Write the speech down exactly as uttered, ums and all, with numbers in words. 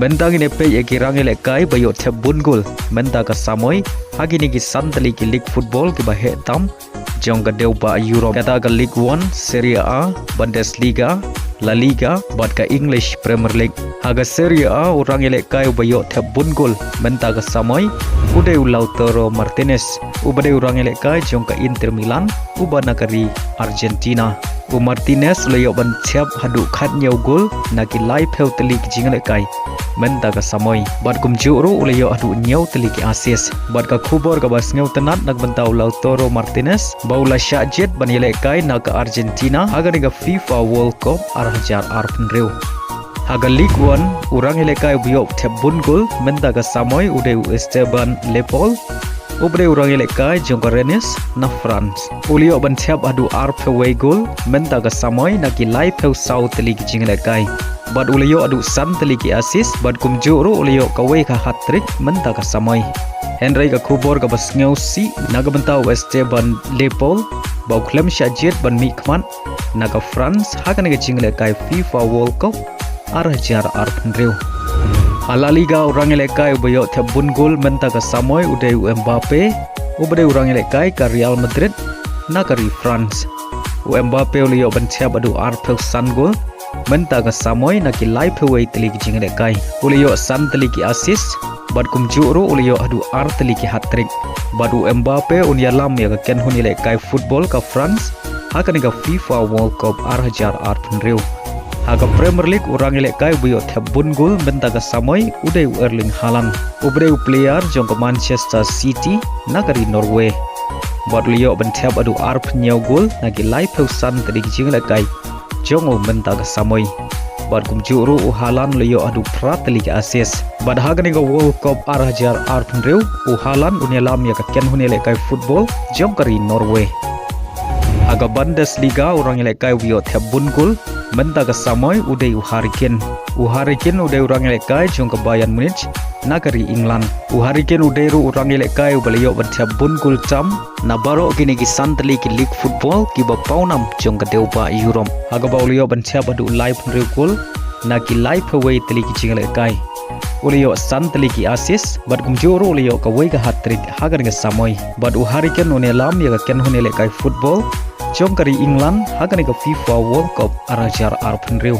Mynta ngin ïa peit ïa ki rangïalehkai ba ïoh thep bun gol mynta ka samoi ha kine ki san tylli ki league football kiba heh tam jong ka dewbah Europe, kata ka Ligue One, Serie A, Bundesliga, La Liga bad ka English Premier League. Ha ka Serie A, u rangïalehkai uba ïoh thep bun gol mynta ka samoi u dei u Lautaro Martinez, uba dei u rangïalehkai jong ka Inter Milan, uba na ka ri Argentina. U Martinez u la ïoh ban thep haduh khathynñiew gol na ki laiphew tylli ki jingïalehkai mynta ka samoi, bad kumjuh ruh u la ïoh haduh hynñiew tylli ki assist. Bad ka khubor kaba sngewtynnat na ka bynta u Lautaro Martinez ba u la shah jied ban ïalehkai na ka Argentina ha kane ka FIFA World Cup ar hajar arphew hynriew. Ha ka Ligue One, u rangïalehkai uba ïoh thep bun gol mynta ka samoi u dei u Esteban Le Pol, uba dei u rangïalehkai jong ka Rennes na France. U la ïoh ban thep haduh arphew wei gol mynta ka samoi na ki laiphew saw tylli ki jingïalehkai, bad u la ïoh haduh san tylli ki assist, bad kumjuh ruh u la ïoh kawei ka hat-trick mynta ka samoi. Hynrei ka khubor kaba sngewsih na ka bynta u Esteban Le Pol ba u khlem shah jied ban mihkhmat na ka France ha kane ka jingïalehkai FIFA World Cup ar hajar arphew hynriew. Ha La Liga, u rangïalehkai uba ïoh thep bun gol mynta ka samoi u dei u Mbappe, uba dei u rangïalehkai ka Real Madrid na ka ri France. U Mbappe u la ïoh ban thep haduh arphew san gol mynta ka samoi na ki laiphew wei tylli ki jingïalehkai. U la ïoh san tylli ki assist, bad kumjuh ruh u la ïoh haduh ar tylli ki hat-trick. Bad u Mbappe un ïalam ïa ka kynhun ïalehkai football ka France ha kane ka FIFA World Cup ar hajar arphew hynriew. Ha ka Premier League, u rangïalehkai uba ïoh thep bun gol mynta ka samoi u dei u Erling Haaland, uba dei u player jong ka Manchester City na ka ri Norway. Bad u la ïoh ban thep haduh arphew hynñiew gol na ki laiphew san tylli ki jingïalehkai jong u mynta ka samoi. Bad kumjuh ruh u Haaland u la ïoh haduh phra tylli ki assist. Bad ha kane ka World Cup ar hajar arphew hynriew, u Haaland un ïalam ïa ka kynhun ïalehkai football jong ka ri Norway. Ha ka Bundesliga, u rangïalehkai uba ïoh thep bun gol mynta ka samoi u dei u Harry Kane. U Harry Kane u dei u rangïalehkai jong ka Bayern Munich na ka ri England. U Harry Kane u dei ruh u rangïalehkai uba la ïoh ban thep bun gol tam na baroh kine ki san tylli ki league football kiba pawnam jong ka dewbah Europe, ha kaba u la ïoh ban thep haduh laiphew hynriew gol na ki laiphew wei tylli ki jingïalehkai. U la ïoh san tylli ki assist, bad kumjuh ruh u la ïoh kawei ka hat-trick ha kane ka samoi. Bad u Harry Kane un ïalam ïa ka kynhun ïalehkai football jong ka ri England ha kane ka FIFA World Cup ar hajar arphew hynriew.